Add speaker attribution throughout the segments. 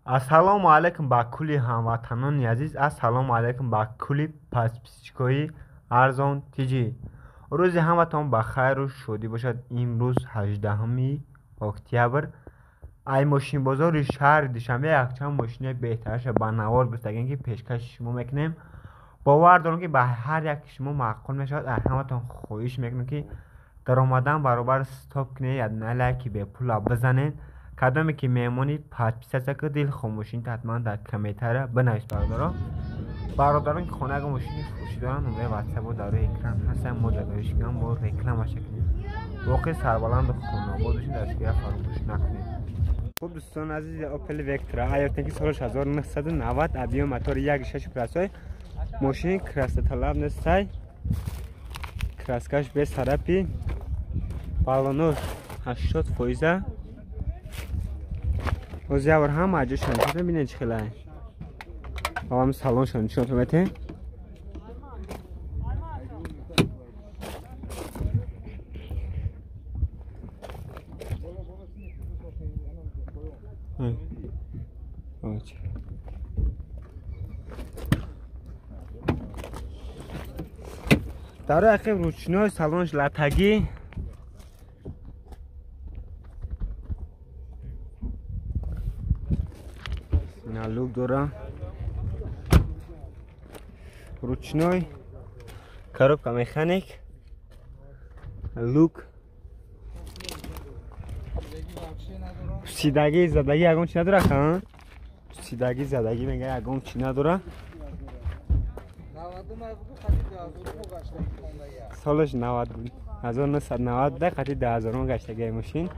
Speaker 1: Ассалому алайкум ба кулли ҳамватанони азиз, ассалому алайкум ба кулли подписчикои Арзон ТЖ. Рӯзи ҳаматон ба хайру шодӣ бошад. Имрӯз 18 октябр. Ай мошинбозори шаҳри Душанбе якчанд мошинаи беҳтараша ба навор гирифтагем, ки пешкаши шумо мекунем. Бовар дорам, ки ба ҳар яки шумо маъқул мешавад. Аз ҳаматон хоҳиш мекунем, ки даромадан баробар стоп кунед, ядна лайки бепула бизанед. Кадоме ки меҳмони подписаться ки дил хомӯшинта ҳатман дар комментария бинавис. Бародарон, бародарон ки хонага мошини фурӯшӣ доранд, номери ватсапо дар рӯи экран ҳастанд, мо дар шикам мо рекламаша кунем. Воқеъ сарбаланду хонобод бошед, дастгирия фаромӯш накунед. Хуб, дӯстони азиз, Opel Vectra аётен ки солаш 1990, объем мотори 1.6 простой, мошини красоталаб нестай, краскаш без царапин, балонош 80 фоиза. Боз як бор ҳама аҷошон нишон бинед, чӣ хелай. Авам салоншон нишон метем. Дар ақиб ручной, салонш латагӣ. Люк дора, ручной, коробка механик, люк, пусидагӣ, задагӣ ягон чи надора. Ха, пусидагӣ, задагӣ мега ягон чи надора. Солаш 1990 да, қати 2000 гаштагиай мошин.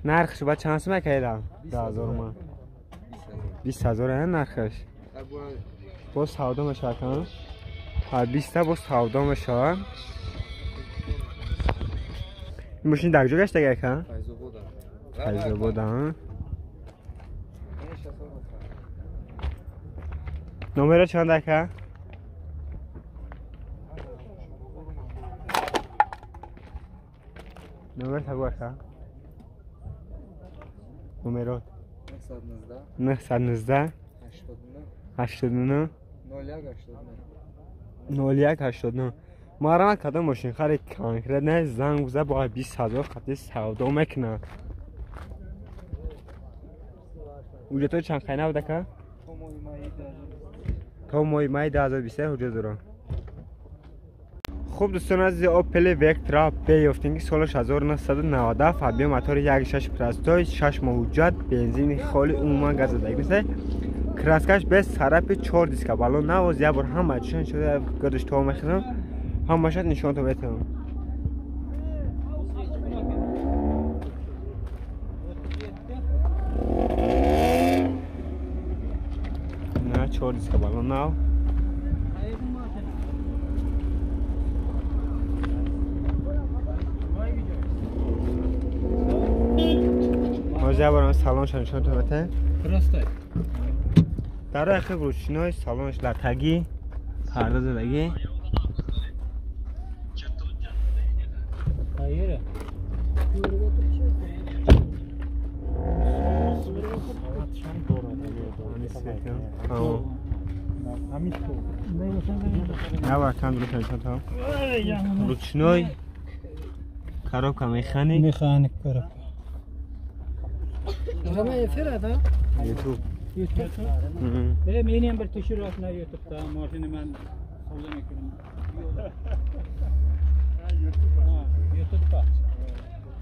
Speaker 1: Нархш ба чанд сум акайда? 2000 ма. 20 000 а нархш. Боз савдо мешавад, ҳа? Ҳа, 20 та боз савдо мешавад. Ин мошин дар куҷо гаштага ака? Файзобод, ҳа? Номера чанд ака? Номер тагу ака? Номерот 919 89 01 89. Марама кадом мошинхари конкретно занг биза, бо 20 000 қати савдо мекунад. Ҳуҷҷатҳои чанд қайна буда ка? То моҳи майи 2023 ҳуҷҷат дорам. Хуб, дӯстони азизи, Opel Vectra B ёфтем, ки солаш 1997, объем мотори 1.6 простой, 6 моҳ ҳуҷҷат, бензини холи, умуман газ задагӣ нест, краскаш без царапин, 4 диска, балон навоз. Як бор ҳама ҷошон шуда гардиш то мехӯрам, ҳамаша нишонто метавонам. На, 4 диска, балон нав. Боз як борам салонша нишонто метавонем. Дар ақиб ручной, салонш латагӣ, парда задагӣ. Ручной, коробка механик.
Speaker 2: Механик коробка.
Speaker 1: Ютуб.
Speaker 2: Берем اینیم بر تشریف نه یوتیوب تا ماشین من سودا میکنم. یوتیوب تا.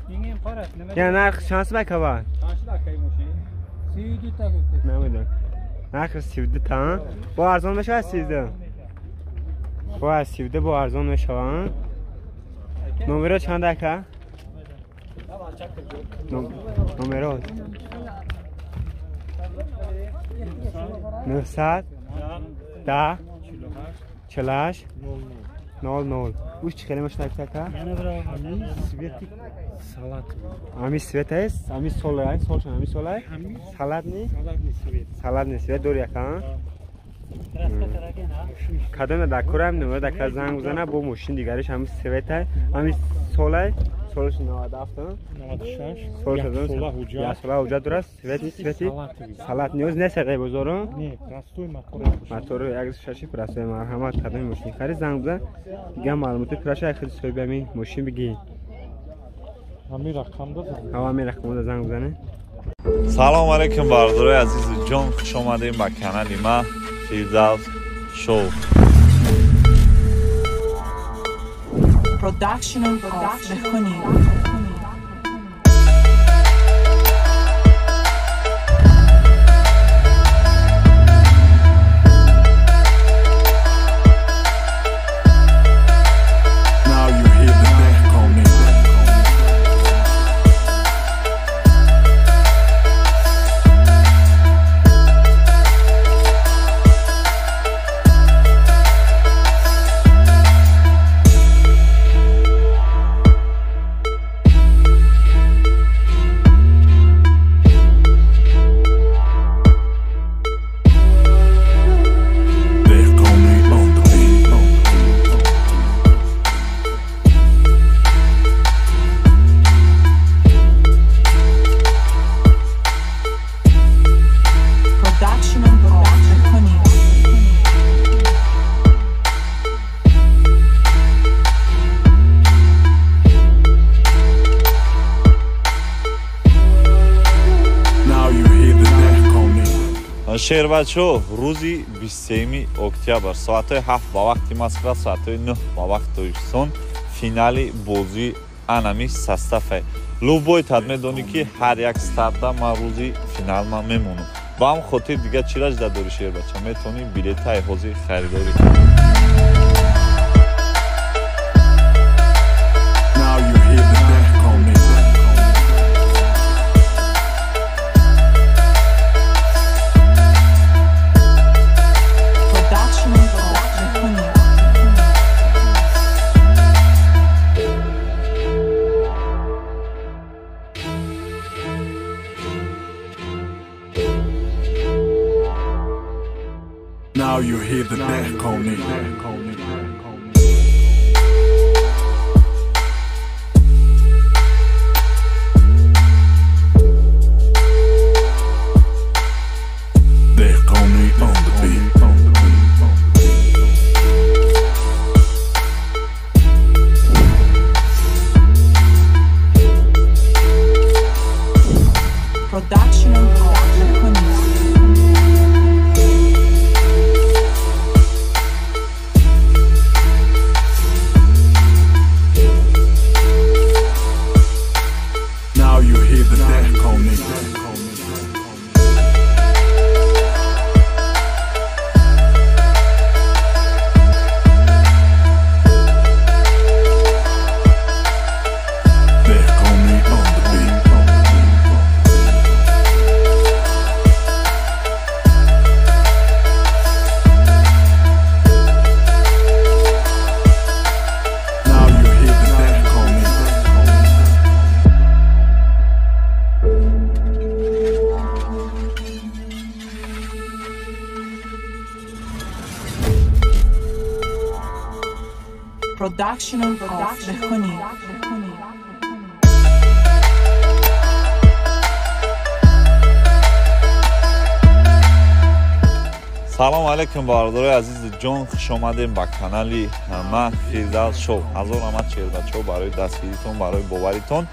Speaker 2: اینیم فرق نمیده.
Speaker 1: یا نرخ شانس بکوا.
Speaker 2: شانس بکای ماشین. 32 تا گفته.
Speaker 1: نمیدونم. نرخ 32 تا. با ارزان میشه 32. با 32 با ارزان میشه. نمره چند اکا؟ نمره 900 10 48 00. Уш чӣ хеле мошина ака?
Speaker 3: Салат.
Speaker 1: Ами свет аст, ами сол ай, солшон ами сол ай. Салатни? Салатни свет дори ака. Кадоме дар кораам номера дар кара занг бизана, бо мошин дигариш ами свет ай, ами сол ай. Солаш 97
Speaker 3: 96.
Speaker 1: Солаш 1 сола ҳуҷҷат дорад. Свети салат ниёз нест ай бозоро?
Speaker 3: Не, простой мотор.
Speaker 1: Мотор 1.6 простой. Марҳамат, кадоми мошин харид занг бизан. Дига маълумоти пурраша ай худи соҳиби ҳамин мошин бигӣ.
Speaker 3: Ҳамин рақамда занг.
Speaker 1: Ҳа, ҳамин рақамда занг бизанед.
Speaker 4: Салом алейкум бародарои азизу ҷон, хуш омадем ба канали ма Фирдавс Шоу.
Speaker 5: Production of Behkoni.
Speaker 6: Now you hear the Behkoni.
Speaker 4: Шербачо, рӯзи 23 октябр соатҳои 7 ба вақти Москва, соатҳои 9 ба вақти Тоҷикистон финали бозии анами состафе. Любой тад медонӣ ки ҳар як старта ман рӯзи финал ман мемонам. Ба ҳам хотир дига чӣ раҷда дорӣ шербача? Метавонӣ билетаи ҳозир харидорӣ кунӣ.
Speaker 6: Now you hear the Behkoni.
Speaker 5: Production of Behkoni.
Speaker 6: Now you hear the Behkoni. Behkoni on the beat.
Speaker 5: Production of Behkoni.
Speaker 6: Now you hear the Behkoni. Behkoni on the beat. Now you hear the Behkoni.
Speaker 5: Production of Behkoni.
Speaker 4: Салом алейкум бародарои азизу ҷон, хуш омадем ба канали ма Фирдавс Шоу. Ҳазор раҳмат шербачаҳо барои дастгиритон, барои боваритон.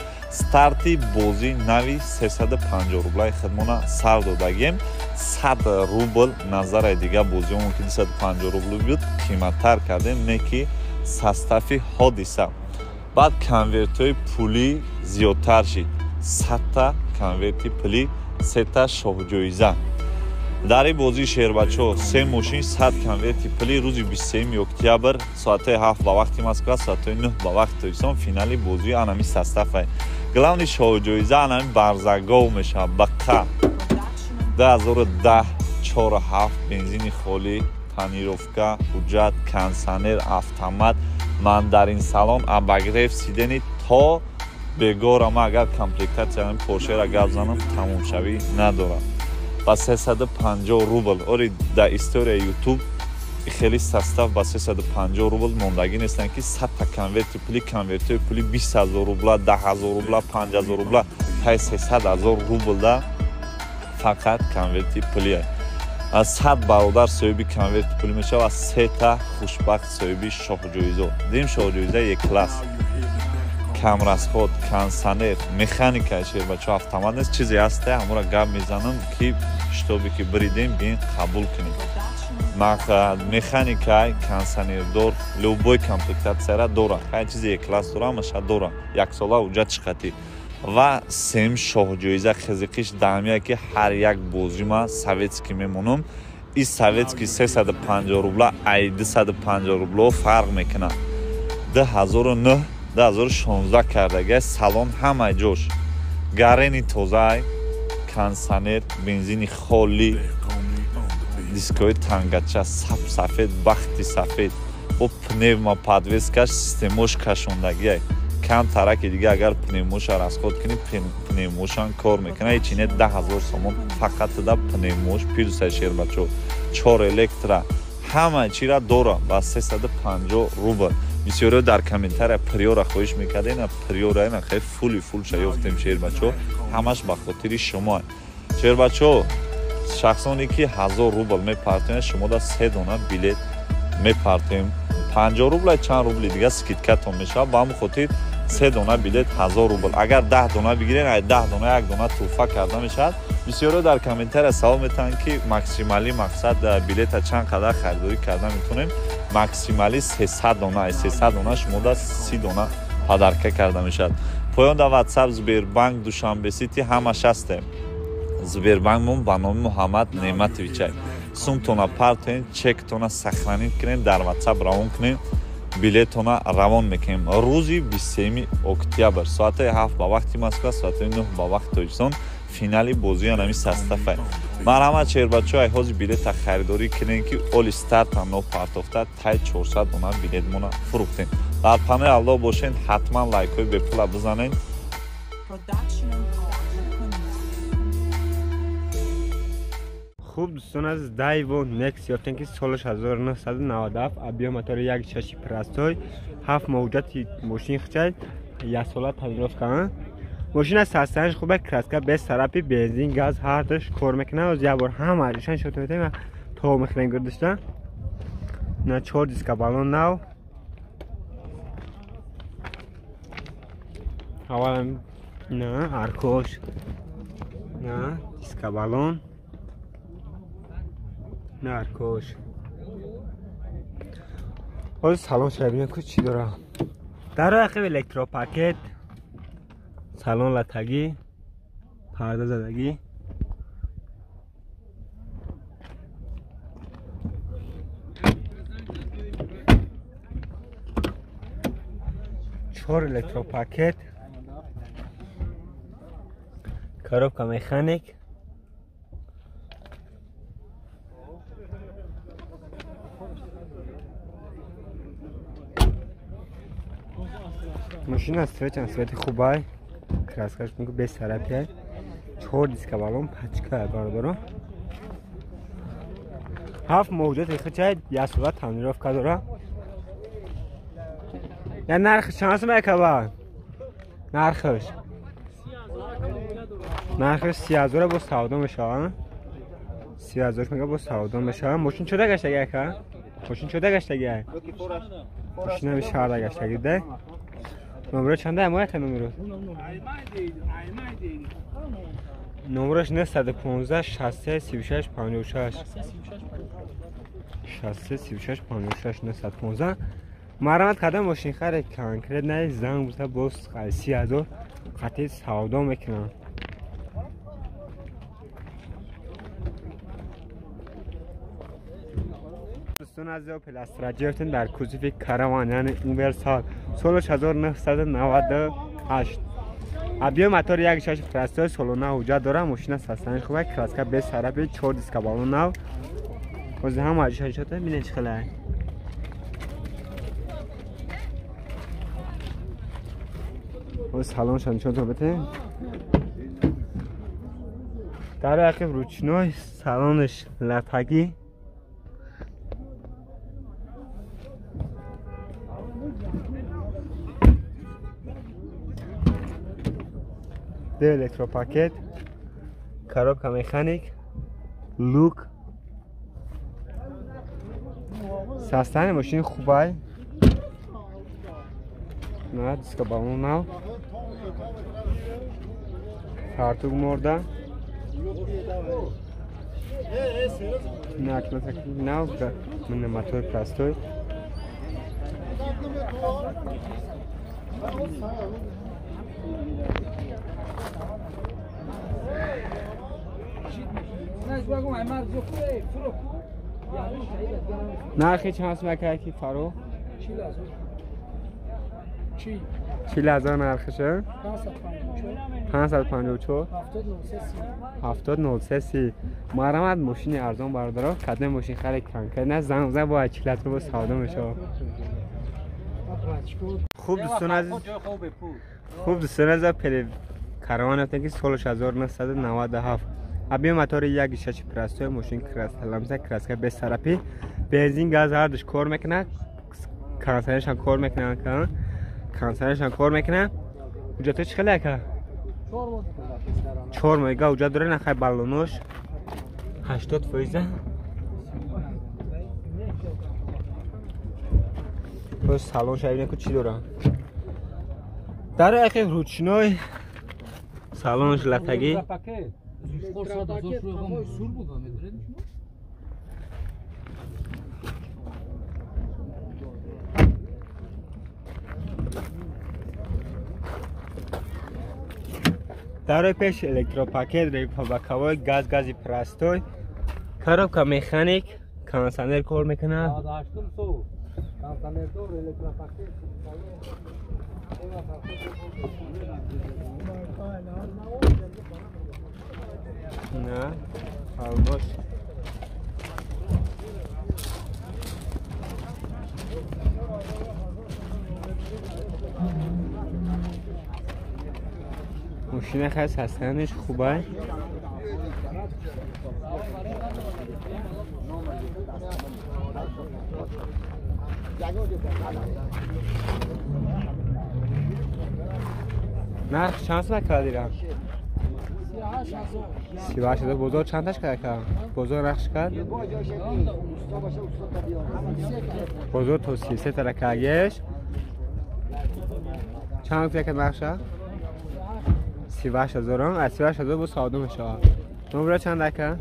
Speaker 4: Старти бозии нави 350 рублаи хидмона сар додагем. 100 рубл назараи дига бозиҳомон ки 250 рубл буд қиматтар кардем, не ки состафи ҳодиса. Баъд конвертҳои пулӣ зиёдтар шид. 100-та конверти пулӣ, 3-та шоҳҷоиза. Дар ин бозии шербачаҳо 3 мошин, 100 конверти пулӣ рӯзи 23 октябр соатҳои 7 ба вақти Москва, соатҳои 9 ба вақти Тоҷикистон финали бозии анами состафе. Главни шоҳҷоиза анами барзагов мешавад. Бақа 2010 4.7 бензини холӣ, тонировка, ҳуҷҷат, кондиционер, автомат, мандарин салон, обогрев сидени то бегора. Ман агар комплектатсияи Поршеро гап занам тамомшавӣ надорад. Ба 350 рубл. Ори дар историяи YouTube Хеле состав ба 350 рубл мондагӣ нестанд ки 100 та конверти пули, конвертҳои пули 20 000 рубла, 10 000 рубла, 5 000 рубла, тай 300 000 рублда фақат конверти пулие. Аз 100 бародар соҳиби конверти пулӣ мешавад, 3 та хушбахт соҳиби шоҳҷоизо. Дим шоҳҷоиза як класс. Камрасход, кондиционер, механика шербачо автомат нест, чизе ҳаста, ҳамора гап мезанам ки шитобе ки биридем бин қабул кунем. Механика, кондиционердор, любой комплектатсияра дора. Ҳар чизе як класс дора, ҳамаша дора. Як сола ҳуҷҷат чиқатӣ. Ва сем шоҳҷоиза хизиқиш даҳамия ки ҳар як бозима советский мемонам. И советский 350 рубла ай 250 рубло фарқ мекунад. 2009 2016 кардагай салон ҳама ҷош гарени тозаай, кондиционер, бензини холӣ, дискҳои тангача сап сафед, бахти сафед, бо пневма подвескаш системош кашондагиай. Кам тараки дига агар пневмоша расход кунӣ, пневмошам кор мекунад. Ҳечине 10 000 сомон фақат да пневмош плюса шербачо, 4 электра, ҳама чира дора ба 350 рубл. Бисёриҳо дар комментария приора хоҳиш мекардем, приора ина хеле фули фулша ёфтем шербачо, ҳамаш ба хотири шумо. Шербачо, шахсоне ки 1000 рубл мепартоянд, шумо да 3 дона билет мепартоем. 50 рубла чанд рубли дига скидкатон мешавад, ба ҳамон хотир 3 дона билет 1000 рубл. Агар 10 дона бигирен, ай 10 дона як дона туҳфа карда мешавад. Бисёриҳо дар комментария савол метаҳанд ки максималӣ мақсад билета чанд қадар харидорӣ карда метавонем. Максималӣ 300 дона, ай 300 дона шумо да 30 дона подарка карда мешавад. Поён да WhatsApp, Сбербанк, Душанбе Сити ҳамаш ҳастем. Сбербанкмон ба номи Муҳаммад Неъматовичай. Сумтона партоен, чектона сохранить кунем, дар WhatsApp равон кунем, билетона равон мекунем. Рӯзи 23 октябр соати 7 ба вақти Москва, соати 9 ба вақти Тоҷикистон финали бозии анами состафай. Марҳамат шербачо, ай ҳозир билета харидорӣ кунем ки оли старта нопартофта тай 400 дона билетмона фурӯхтем. Дар паноҳи Аллоҳ бошен, ҳатман лайкҳои бепула бизанед.
Speaker 1: Хуб дӯстон, аз Daewoo Nex ёфтем ки солаш 1997, объем мотори 1.6 простой, 7 мавҷати мошин хчай, як сола тонировка. Мошина састанаш хубе, краска без царапи, бензин, газ ҳардуш кор мекунад. Оз як бор ҳама аришан шот метаем, то мехӯрем гирдишта. На 4 диска баллон нав. Аввалан на аркош, на диска баллон, на аркош. Ҳозир салон шуда бинем ку чӣ дора. Дар рақиб электропакет, салон латагӣ, парда задагӣ. Чор электропакет, коробка механик. Мошина светан свети хубай, краскаш мегу без царапия, 4 диска баллон пачка бародаро. 7 мавҷуд хичай, як сола тонировка дора. Я нарх чанд сом якаба? Нархаш 30 000 бо савдо мешавад. 30 000 мега бо савдо мешавад. Мошин чода гаштаги ака? Мошин чода гаштаги? Мошин ҳами шаҳрда гаштаги да? Номро чанда ам яка номро? Номрош 915 63 36 56 63 36 56 915. Марҳамат кардам мошин харе конкрет не занг буза боз 30 000 қатъи савдо мекунам. Дӯстон аз Опел Астра дар кузови Караван, яъне Универсал, солаш 1998. Объем мотор 1.6 простой, солона ҳуҷҷат дора, мошина састанаш хуб, краска без царапи, 4 диска баллон нав. Ҳозир ҳама аҷишашота бинед чӣ хеле. Ҳозир салонша нишон битем. Дар ақиб ручной, салонаш латагӣ. Ду электропакет, коробка механик, люк. Состояние мошини хубай. На диска баллон нав. Фартук морда. На нав, мина мотор простой. нархи чанд аст макай ки фаро? 40,000 нархиша? 554 70 03 марҳамат мошини арзон бародаро, кадом мошин хари конкретно занг зан бо 40,000 бо савдо мешавад. Хуб дӯстон азиз, хуб дӯстон азиз, пели караван ҳастем ки соли 1997. Объем мотори 1.6 простой, мошин краска, краска без царапин, бензин, газ ҳардуш кор мекунад, кондиционершам кор мекунад, кондиционершам кор мекунад. Ҳуҷҷатҳо чӣ хеле ака? 4 моҳига ҳуҷҷат дорад, нахай баллонош 80%. Боз салон шабина ку чӣ дорад? Дар яке ручной салонш латагӣ. Дарои пеш электропакет, репабаковой, газ, гази простой, коробка механик, кондиционер кор мекунад. На, албош. мошина хеле состояниш хубай. нарх чанд сум кардира? 38,000. бозор чандаш кард? Бозор нақш кард? Бозор то 33 тара кардеш. Чанд рупия кард нақша? 38,000. Аз 38,000 бо савдо мешавад. Номра чанд ака?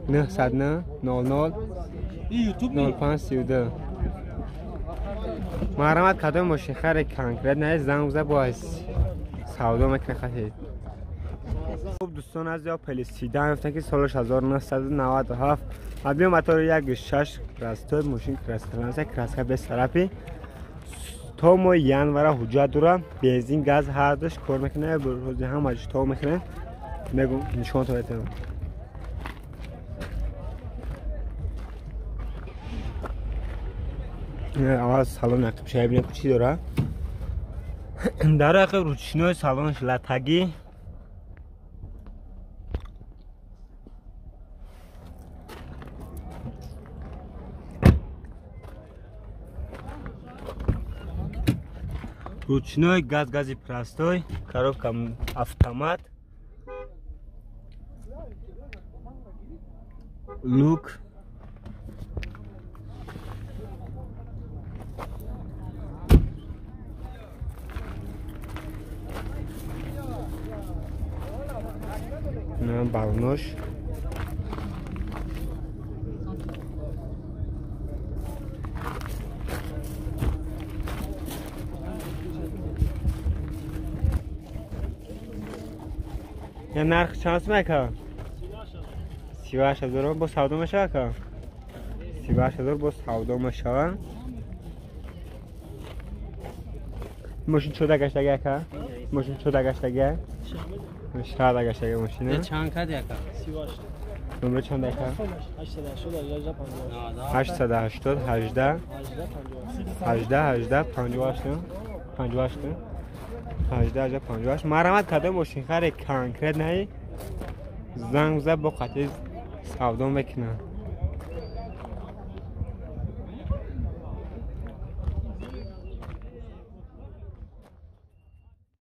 Speaker 1: 909 00 05 32. марҳамат кадом мошинхари конкрет не занг зад бо савдо мекунад хатид. Хуб дӯстон аз ё пелисидан гуфтан ки соли 1997 объем мотори 1.6 простой, мошин краска, краска без царапин, то моҳи январа ҳуҷҷат дорам, бензин, газ ҳардуш кор мекунад, рӯзи ҳамааш то мекунад, мегум нишонтон метавонам. Аввал салон ақиб шава бинем чӣ дорад. Дар ақиб ручной салонш латагӣ. Ручной газ, гази простой, коробка автомат, люк. Балнош. Я нарх чанд сум ака? 38,000 бо савдо мешавад ака? 38,000 бо савдо мешавад. Мошин чода гаштаги ака? Мошин чода гаштаги? Шада гаштаги мошина?
Speaker 2: Чанд кад ака?
Speaker 3: 38.
Speaker 1: Номер чанд ака? 880 18 18 18 58 58 18 18 58. Марҳамат кадом мошинхари конкрет наи занг зад бо қатъи савдо мекунад.